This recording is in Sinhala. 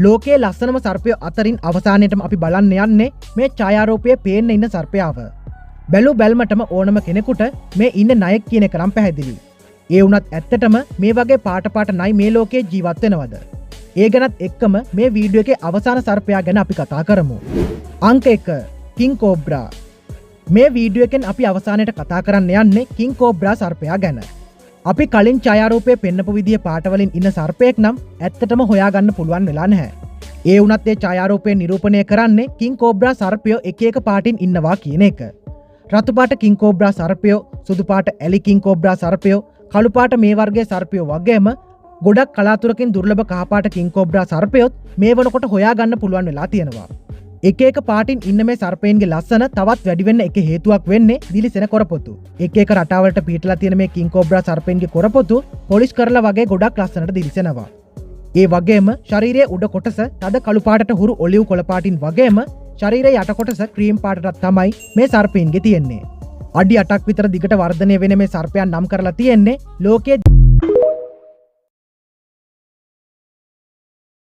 ලෝකයේ ලස්සනම සර්පය අතරින් අවසානයේටම අපි බලන්න යන්නේ මේ ඡායාරූපයේ පේන්න ඉන්න සර්පයාව. බැලු බැල්මටම ඕනම කෙනෙකුට මේ ඉන්න ණයෙක් කියන එක නම් පැහැදිලි. ඒ වුණත් ඇත්තටම මේ වගේ පාට පාට නයි මේ ලෝකයේ ජීවත් වෙනවද? ඒ ගැනත් එක්කම මේ වීඩියෝ එකේ අවසාන සර්පයා ගැන අපි කතා කරමු. අංක 1 කිං කෝබ්‍රා. මේ වීඩියෝ එකෙන් අපි අවසානයට කතා කරන්න යන්නේ කිං කෝබ්‍රා සර්පයා ගැන. අපි කලින් ඡායාරූපයේ පෙන්නපු විදිහේ පාටවලින් ඉන්න සර්පයෙක් නම් ඇත්තටම හොයාගන්න පුළුවන් වෙලා නැහැ. ඒ වුණත් ඒ ඡායාරූපය නිරූපණය කරන්නේ කිං කෝබ්‍රා සර්පයෝ එක එක පාටින් ඉන්නවා කියන එක. රතු පාට කිං කෝබ්‍රා සර්පයෝ, සුදු පාට ඇලි කිං කෝබ්‍රා සර්පයෝ, කළු පාට මේ වර්ගයේ සර්පයෝ වගේම ගොඩක් කලාතුරකින් දුර්ලභ කහ පාට කිං කෝබ්‍රා සර්පයොත් මේ වෙනකොට හොයාගන්න පුළුවන් වෙලා තියෙනවා. එක එක පාටින් ඉන්න මේ සර්පයින්ගේ ලස්සන තවත් වැඩි වෙන්න එක හේතුවක් වෙන්නේ දිලිසෙන කොරපොතු. එක එක රටාවලට පිහිටලා තියෙන මේ කිං කෝබ්‍රා සර්පයින්ගේ කොරපොතු පොලිෂ් කරලා වගේ ගොඩක් ලස්සනට දිලිසෙනවා. ඒ වගේම ශරීරයේ උඩ කොටස තද කළු පාටට හුරු ඔලිව් කොළ පාටින් වගේම ශරීරයේ යට කොටස ක්‍රීම් පාටටත් තමයි මේ සර්පයින්ගේ තියෙන්නේ. අඩි 8ක් විතර දිගට වර්ධනය වෙන මේ සර්පයන් නම් කරලා තියෙන්නේ ලෝකයේ